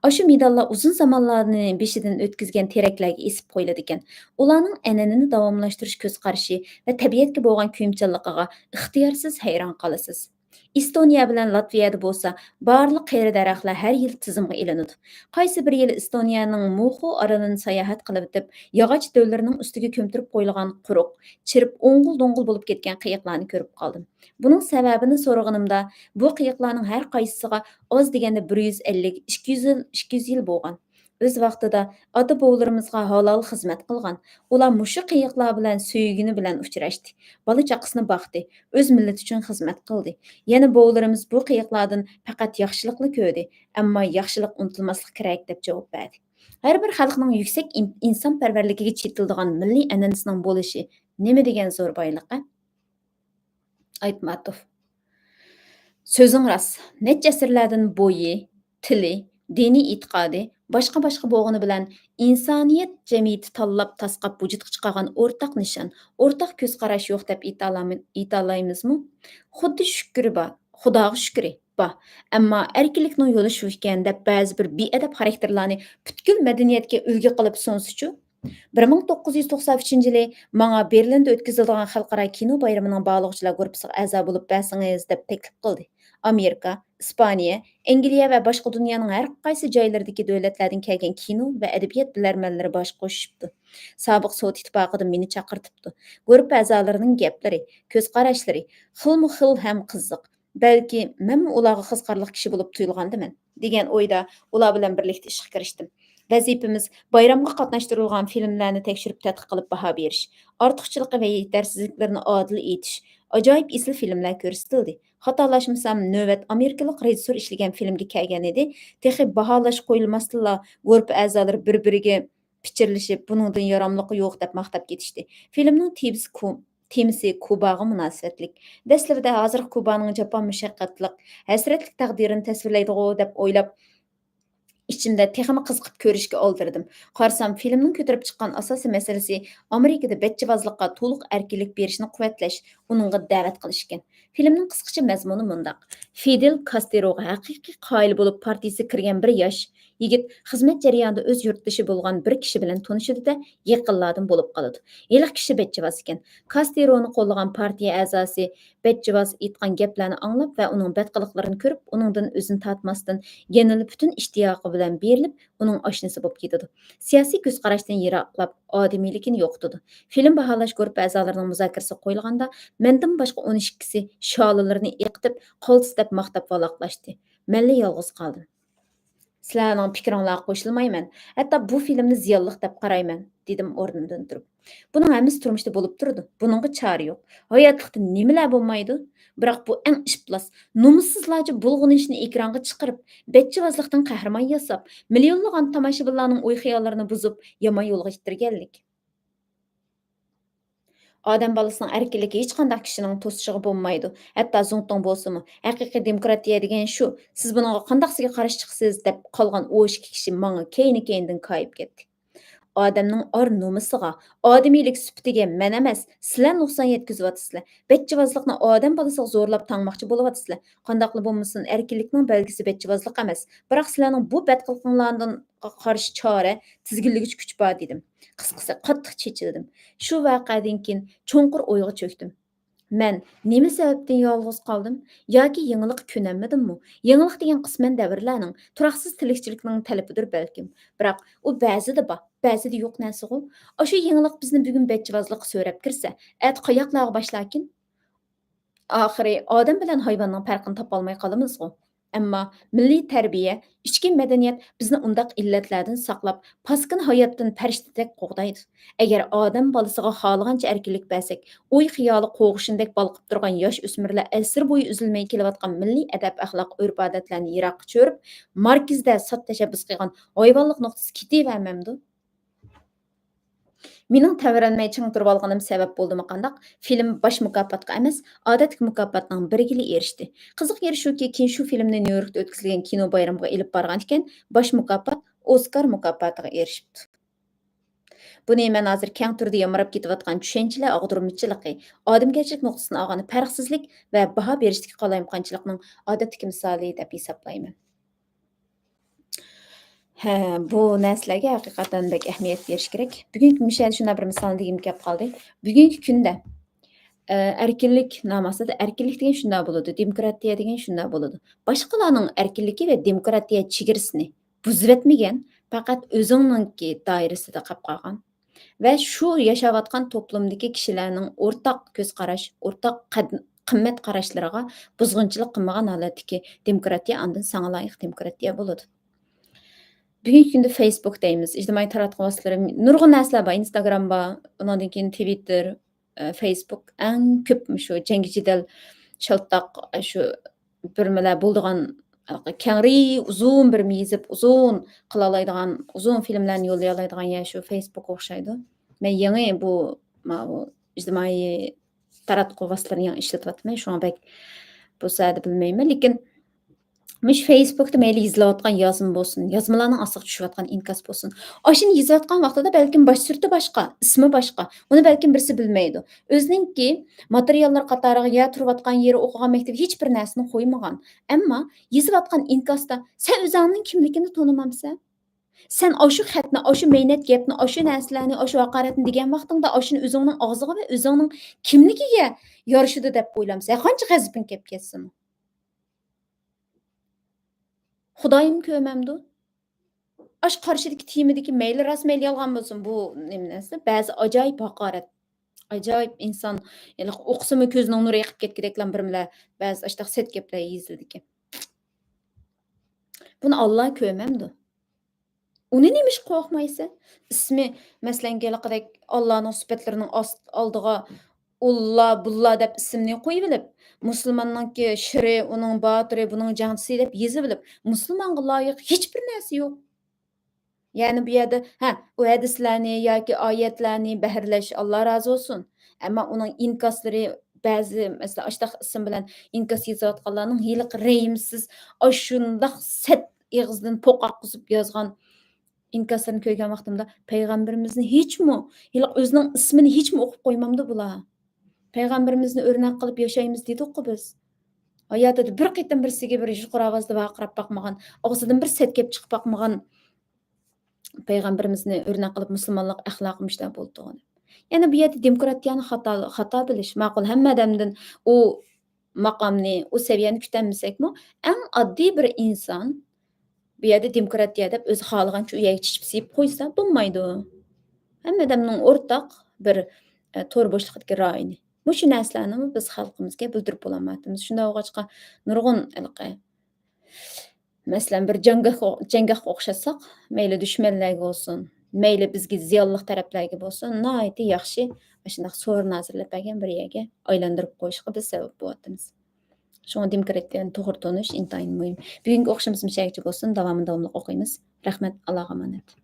ئاشۇ مېداللار ئۇزۇن زامانلارنى بېشىدىن ئۆتكۈزگەن تېرەكلەرگە ئېسىپ قويۇلىدىكەن. ئۇلارنىڭ ئەنئەنىنى داۋاملاشتۇرۇش كۆز قارىشى ۋە تەبىئەتكە بولغان كۆيۈمچانلىقىغا ئىختىيارسىز ھەيران قالىسىز. ئېستونىيە بىلەن لاتۋىيەدە بولسا بارلىق قېرى دەرەخلەر ھەر يىل تىزىمغا ئېلىنىدۇ. قايسى بىر يىلى ئېستونىيەنىڭ موخۇ ئارىلىنى ساياھەت قىلىۋېتىپ، ياغاچ دۆللىرىنىڭ ئۈستىگە كۆمتۈرۈپ قويۇلغان قۇرۇق، چىرىپ ئوڭغۇل-دوڭغۇل بولۇپ كەتكەن قېيىقلارنى كۆرۈپ قالدىم. بۇنىڭ سەۋەبىنى سورىغىنىمدا، بۇ قېيىقلارنىڭ ھەر قايسىسىغا ئاز دېگەندە بىر يۈز ئەللىك، ئىككى يۈز يىل، ئىككى يۈز يىل بولغان. ئۆز ۋاقتىدا ئاتا-بوۋىلىرىمىزغا ھالال خىزمەت قىلغان. ئۇلار مۇشۇ قېيىقلار بىلەن سۆيگىنى بىلەن ئۇچراشتى. بالا-چاقىسىنى باقتى. ئۆز مىللىتى ئۈچۈن خىزمەت قىلدى. يەنە بوۋىلىرىمىز بۇ قېيىقلاردىن پەقەت ياخشىلىقلا كۆردى. ئەمما ياخشىلىق ئۇنتۇلماسلىق كېرەك، دەپ جاۋاب بەردى. ھەر بىر خەلقنىڭ يۈكسەك ئىن-، ئىنسانپەرۋەرلىكىگە چېتىلىدىغان مىللىي ئەنئەنىسىنىڭ بولۇشى نېمە دېگەن زور بايلىق-ە؟ ئايتماتوف. سۆزۈڭ راست. نەچچە ئەسىرلەردىن بويى، تىلى، دىنىي ئېتىقادى باشقا-باشقا بولغىنى بىلەن، ئىنسانىيەت جەمئىيىتى تاللاپ تاسقاپ ۋۇجۇدقا چىقارغان ئورتاق نىشان، ئورتاق كۆز قاراش يوق دەپ ئېيتالايمىزمۇ؟ خۇددى شۈكرى بار، خۇداغا شۈكرى بار. ئەمما ئەركىنلىكنىڭ يولى شۇ ئىكەن دەپ بەزى بىر بىئەدەپ خاراكتېرلارنى پۈتكۈل مەدەنىيەتكە ئۈلگە قىلىپ سۇنسىچۇ؟ بىر مىڭ توققۇز يۈز توقسان ئۈچىنچى يىلى ماڭا بېرلىندا ئۆتكۈزۈلىدىغان خەلقئارا كىنو بايرىمىنىڭ باھالىغۇچىلار گۇرۇپپىسىغا ئەزا بولۇپ بەرسىڭىز، دەپ تەكلىپ قىلدى. ئامېرىكا، ئىسپانىيە، ئەنگلىيە ۋە باشقا دۇنيانىڭ ھەر قايسى جايلىرىدىكى دۆلەتلەردىن كەلگەن كىنو ۋە ئەدەبىيات بىلەرمەنلىرى باش قوشۇشۇپتۇ. سابىق سوۋېت ئىتتىپاقىدىن مېنى چاقىرتىپتۇ. گۇرۇپپا ئەزالىرىنىڭ گەپلىرى، كۆز قاراشلىرى خىلمۇ خىل ھەم قىزىق. بەلكى مەنمۇ ئۇلارغا قىزىقارلىق كىشى بولۇپ تۇيۇلغاندىمەن، دېگەن ئويدا ئۇلار بىلەن بىرلىكتە ئىشقا كىرىشتىم. ۋەزىپىمىز بايرامغا قاتناشتۇرۇلغان فىلىملەرنى تەكشۈرۈپ تەتقىق قىلىپ باھا بېرىش، ئارتۇقچىلىقى ۋە يېتەرسىزلىكلىرىنى ئادىل ئېيتىش، ئاجايىپ ئېسىل فىلىملەر كۆرسىتىلدى. خاتالاشمىسام، نۆۋەت ئامېرىكىلىق رېژىسسور ئىشلىگەن فىلىمگە كەلگەن ئىدى. تېخى باھالاش قويۇلماستىنلا گۇرۇپپا ئەزالىرى بىر-بىرىگە پىچىرلىشىپ، بۇنىڭدىن ياراملىقى يوق دەپ ماختاپ كېتىشتى. فىلىمنىڭ تېمىسى كۇ-، تېمىسى كۇباغا مۇناسىۋەتلىك. دەسلىپىدە ھازىرقى كۇبانىڭ جاپا مۇشەققەتلىك، ھەسرەتلىك تەقدىرىنى تەسۋىرلەيدىغۇ دەپ ئويلاپ، ئىچىمدە تېخىمۇ قىزىقىپ كۆرۈشكە ئالدىرىدىم. قارىسام، فىلىمنىڭ كۆتۈرۈپ چىققان ئاساسىي مەسىلىسى ئامېرىكىدا بەچچىۋازلىققا تولۇق ئەركىنلىك بېرىشنى قۇۋۋەتلەش، ئۇنىڭغا دەۋەت قىلىش ئىكەن. فىلىمنىڭ قىسقىچە مەزمۇنى مۇنداق: فىدېل كاستروغا ھەقىقىي قايىل بولۇپ پارتىيىسىگە كىرگەن بىر ياش يىگىت خىزمەت جەريانىدا ئۆز يۇرتدىشى بولغان بىر كىشى بىلەن تونۇشىدۇ-دە، يېقىنلاردىن بولۇپ قالىدۇ. ھېلىقى كىشى بەچچىۋاز ئىكەن. كاسترونى قوللىغان پارتىيە ئەزاسى بەچچىۋاز ئېيتقان گەپلەرنى ئاڭلاپ ۋە ئۇنىڭ بەتقىلىقلىرىنى كۆرۈپ، ئۇنىڭدىن ئۆزىنى تارتماستىن، يەنىلا پۈتۈن ئىشتىياقى بىلەن بېرىلىپ، ئۇنىڭ ئاشنىسى بولۇپ كېتىدۇ. سىياسىي كۆز قاراشتىن يىراقلاپ، ئادىمىيلىكىنى يوقىتىدۇ. فىلىم باھالاش گۇرۇپپا ئەزالىرىنىڭ مۇزاكىرىسىگە قويۇلغاندا، مەندىن باشقا ئون ئىككىسى شالىلىرىنى ئېقىتىپ، قالتىس دەپ ماختاپ ۋالاقلاشتى. مەنلا يالغۇز قالدىم. سىلەرنىڭ پىكرىڭلارغا قوشۇلمايمەن. ھەتتا بۇ فىلىمنى زىيانلىق دەپ قارايمەن، دېدىم ئورنۇمدىن تۇرۇپ. بۇنىڭ ھەممىسى تۇرمۇشتا بولۇپ تۇرىدۇ. بۇنىڭغا چارە يوق. ھاياتلىقتا نېمىلەر بولمايدۇ؟ بىراق بۇ ئەڭ ئىپلاس، نومۇسسىزلارچە بۇلغىنىشنى ئېكرانغا چىقىرىپ، بەچچىۋازلىقتىن قەھرىمان ياساپ، مىليونلىغان تاماشىبىنلارنىڭ ئوي-خىياللىرىنى بۇزۇپ، يامان يولغا ئىتتىرگەنلىك. ئادەم بالىسىنىڭ ئەركىنلىكى ھېچقانداق كىشىنىڭ توسۇشىغا بولمايدۇ. ھەتتا زۇڭتۇڭ بولسىمۇ، «ھەقىقىي دېموكراتىيە دېگەن شۇ، سىز بۇنىڭغا قانداقسىگە قارشى چىقىسىز؟» دەپ قالغان ئون ئىككى كىشى ماڭا كەينى-كەينىدىن كايىپ كەتتى. ئادەمنىڭ ئار-نومۇسىغا، ئادىمىيلىك سۈپىتىگە مەن ئەمەس، سىلەر نۇقسان يەتكۈزۈۋاتىسىلەر. بەچچىۋازلىقنى ئادەم بالىسىغا زورلاپ تاڭماقچى بولۇۋاتىسىلەر. قانداقلا بولمىسۇن، ئەركىنلىكنىڭ بەلگىسى بەچچىۋازلىق ئەمەس. بىراق سىلەرنىڭ بۇ بەتقىلىقىڭلاردىن قارشى چارە، تىزگىنلىگۈچ كۈچ بار، دېدىم. قىسقىسى، قاتتىق چېچىلدىم. شۇ ۋەقەدىن كېيىن چوڭقۇر ئويغا چۆكتۈم. مەن نېمە سەۋەبتىن يالغۇز قالدىم؟ ياكى يېڭىلىققا كۆنەلمىدىممۇ؟ يېڭىلىق دېگەن قىسمەن دەۋرلەرنىڭ، تۇراقسىز تىرىكچىلىكنىڭ تەلىپىدۇر بەلكىم. بىراق ئۇ بەزىدە بار، بەزىدە يوق نەرسىغۇ. ئاشۇ يېڭىلىق بىزنى بۈگۈن بەچچىۋازلىققا سۆرەپ كىرسە، ئەتە قاياقلارغا باشلاركىن؟ ئاخىرى ئادەم بىلەن ھايۋاننىڭ پەرقىنى تاپالماي قالىمىزغۇ. ئەمما مىللىي تەربىيە، ئىچكى مەدەنىيەت بىزنى ئۇنداق ئىللەتلەردىن ساقلاپ، پاسكىنا ھاياتتىن پەرىشتىدەك قوغدايدۇ. ئەگەر ئادەم بالىسىغا خالىغانچە ئەركىنلىك بەرسەك، ئوي-خىيالى قوغۇشۇندەك بالقىپ تۇرغان ياش ئۆسمۈرلەر ئەسىر بويى ئۈزۈلمەي كېلىۋاتقان مىللىي ئەدەپ-ئەخلاق، ئۆرپ-ئادەتلەرنى يىراققا چۆرۈپ، ماركسىزدە سات تەشەببۇس قىلغان ھايۋانلىق نۇقتىسى كېتىۋەرمەمدۇ؟ مېنىڭ تەۋرەنمەي چىڭ تۇرۇۋالغىنىم سەۋەب بولدىمۇ قانداق، فىلىم باش مۇكاپاتقا ئەمەس، ئادەتتىكى مۇكاپاتنىڭ بىرىگىلا ئېرىشتى. قىزىق يېرى شۇكى، كېيىن شۇ فىلىمنى نيۇ يوركتا ئۆتكۈزۈلگەن كىنو بايرىمىغا ئېلىپ بارغانىكەن، باش مۇكاپات ئوسكار مۇكاپاتىغا ئېرىشىپتۇ. بۇنى مەن ھازىر كەڭ تۈردە يامراپ كېتىۋاتقان چۈشەنچىلەر ئاغدۇرمىچىلىقى، ئادەمگەرچىلىك نۇقتىسىدىن ئالغاندا پەرقسىزلىك ۋە باھا بېرىشتىكى قالايمىقانچىلىقنىڭ ئادەتتىكى مىسالى دەپ ھېسابلايمەن. ھە، بۇ نەرسىلەرگە ھەقىقەتەن بەك ئەھمىيەت بېرىش كېرەك. بۈگۈنكى مۇشۇ يەردە شۇنداق بىر مىسالنى دېگۈم كېلىپ قالدى. بۈگۈنكى كۈندە، ئە، ئەركىنلىك نامى ئاستىدا، ئەركىنلىك دېگەن شۇنداق بولىدۇ، دېموكراتىيە دېگەن شۇنداق بولىدۇ. باشقىلارنىڭ ئەركىنلىكى ۋە دېموكراتىيە چېگرىسىنى بۇزۇۋەتمىگەن، پەقەت ئۆزۈڭنىڭكى دائىرىسىدە قېلىپ قالغان ۋە شۇ ياشاۋاتقان توپلۇمدىكى كىشىلەرنىڭ ئورتاق كۆز قاراش، ئورتاق قەد-، قىممەت قاراشلىرىغا بۇزغۇنچىلىق قىلمىغان ھالەتتىكى دېموكراتىيە ئاندىن ساڭا لايىق دېموكراتىيە بولىدۇ. بۈگۈنكى كۈندە فېيسبۇك دەيمىز، ئىجتىمائىي تاراتقۇ ۋاسىتىلىرى، نۇرغۇن نەرسىلەر بار، ئىنستاگرام بار، ئۇنىڭدىن كېيىن تىۋىتتېر، ئە، فېيسبۇك ئەڭ كۆپ مۇشۇ جەڭگى جېدەل، شالتاق، ئە، شۇ بىرمىلەر بولىدىغان، ئە، كەڭرى ئۇزۇن بىرمە يېزىپ، ئۇزۇن قىلالايدىغان، ئۇزۇن فىلىملەرنى يوللىيالايدىغان يەر شۇ فېيسبۇك ئوخشايدۇ. مەن يېڭى بۇ، ماۋۇ ئىجتىمائىي تاراتقۇ ۋاسىتىلىرىنى يېڭى ئىشلىتىۋاتىمەن، شۇڭا بەك بۇ ساھەدە بىلمەيمەن. لېكىن مۇشۇ فېيسبۇكتا مەيلى يېزىلىۋاتقان يازما بولسۇن، يازمىلارنىڭ ئاستىغا چۈشۈۋاتقان ئىنكاس بولسۇن. ئاشۇنى يېزىۋاتقان ۋاقتىدا بەلكىم باش سۈرىتى باشقا، ئىسمى باشقا. ئۇنى بەلكىم بىرسى بىلمەيدۇ. ئۆزىنىڭكى ماتېرىياللار قاتارىغا يا تۇرۇۋاتقان يېرى، ئوقۇغان مەكتىپى ھېچ بىر نەرسىنى قويمىغان. ئەمما يېزىۋاتقان ئىنكاستا سەن ئۆزۈڭنىڭ كىملىكىنى تونۇمامسەن؟ سەن ئاشۇ خەتنى، ئاشۇ مەينەت گەپنى، ئاشۇ نەرسىلەرنى، ئاشۇ ھاقارەتنى دېگەن ۋاقتىڭدا ئاشۇنى ئۆزۈڭنىڭ ئاغزىغا ۋە ئۆزۈڭنىڭ كىملىكىگە يارىشىدۇ دەپ ئويلامسەن؟ قانچە غەزىپىڭ كەپ كەتسىمۇ. خۇدايىم كۆرمەمدۇ؟ ئاش قارشىدىكى تېمىدىكى مەيلى راست، مەيلى يالغان بولسۇن، بۇ نېمە نەرسە؟ بەزى ئاجايىپ ھاقارەت. ئاجايىپ ئىنسان، يەنى ئوقۇسىمۇ كۆزىنىڭ نۇرى ئېقىپ كەتكۈدەكلا بىرمىلەر بەزى ئاشتاق سەت گەپلەر يېزىلىدىكەن. بۇنى ئاللا كۆرمەمدۇ؟ ئۇنى نېمىشقا قورقمايسەن؟ ئىسمى، مەسىلەن، ھېلىقىدەك ئاللانىڭ سۈپەتلىرىنىڭ ئاست-، ئالدىغا ئۇللا، بۇللا دەپ ئىسىمنى قويۇۋېلىپ، مۇسۇلماننىڭكى شىرى، ئۇنىڭ باتۇرى، بۇنىڭ جەڭچىسى دەپ يېزىۋېلىپ، مۇسۇلمانغا لايىق ھېچبىر نەرسە يوق. يەنى بۇ يەردە، ھە، ئۇ ھەدىسلەرنى ياكى ئايەتلەرنى بەھرىلەش، ئاللا رازى بولسۇن. ئەمما ئۇنىڭ ئىنكاسلىرى، بەزى، مەسىلەن، ئاشتاق ئىسىم بىلەن ئىنكاس يېزىۋاتقانلارنىڭ ھېلىقى رەھىمسىز، ئاشۇنداق سەت ئېغىزدىن پوق ئاققۇزۇپ يازغان ئىنكاسلىرىنى كۆرگەن ۋاقتىمدا، پەيغەمبىرىمىزنى ھېچمۇ، ھېلىقى ئۆزىنىڭ ئىسمىنى ھېچمۇ ئوقۇپ قويمامدۇ بۇلار؟ پەيغەمبىرىمىزنى ئۆرنەك قىلىپ ياشايمىز دېدۇققۇ بىز. ھاياتىدا بىر قېتىم بىرسىگە بىر يۇقىرى ئاۋازدا ۋارقىراپ باقمىغان، ئاغزىدىن بىر سەت گەپ چىقىپ باقمىغان پەيغەمبىرىمىزنى ئۆرنەك قىلىپ مۇسۇلمانلىق ئەخلاقى مۇشۇنداق بولىدىغۇ دەپ. يەنى بۇ يەردە دېموكراتىيەنى خاتا، خاتا بىلىش. ماقۇل، ھەممە ئادەمدىن ئۇ ماقامنى، ئۇ سەۋىيەنى كۈتەلمىسەكمۇ، ئەڭ ئاددىي بىر ئىنسان بۇ يەردە دېموكراتىيە دەپ ئۆزى خالىغانچە ئۇ يەرگە چىچىپ سىيىپ قويسا بولمايدۇ. ھەممە ئادەمنىڭ ئورتاق بىر، ئە، تور بوشلۇقىدىكى رايىنى. مۇشۇ نەرسىلەرنىمۇ بىز خەلقىمىزگە بىلدۈرۈپ بولالمايۋاتىمىز. شۇنداق بولغاچقا نۇرغۇن ھېلىقى، مەسىلەن، بىر جەڭگەھكە، جەڭگەھكە ئوخشاتساق، مەيلى دۈشمەنلەرگە بولسۇن، مەيلى بىزگە زىيانلىق تەرەپلەرگە بولسۇن، ناھايىتى ياخشى ئاشۇنداق سورۇن ھازىرلاپ بەرگەن بىر يەرگە ئايلاندۇرۇپ قويۇشقا بىز سەۋەب بولۇۋاتىمىز. شۇڭا دېموكراتىيەنى توغرا تونۇش ئىنتايىن مۇھىم. بۈگۈنكى ئوقۇشىمىز مۇشۇ يەرگىچە بولسۇن، داۋامىنى داۋاملىق ئوقۇيمىز. رەھمەت، ئاللاغا ئامانەت.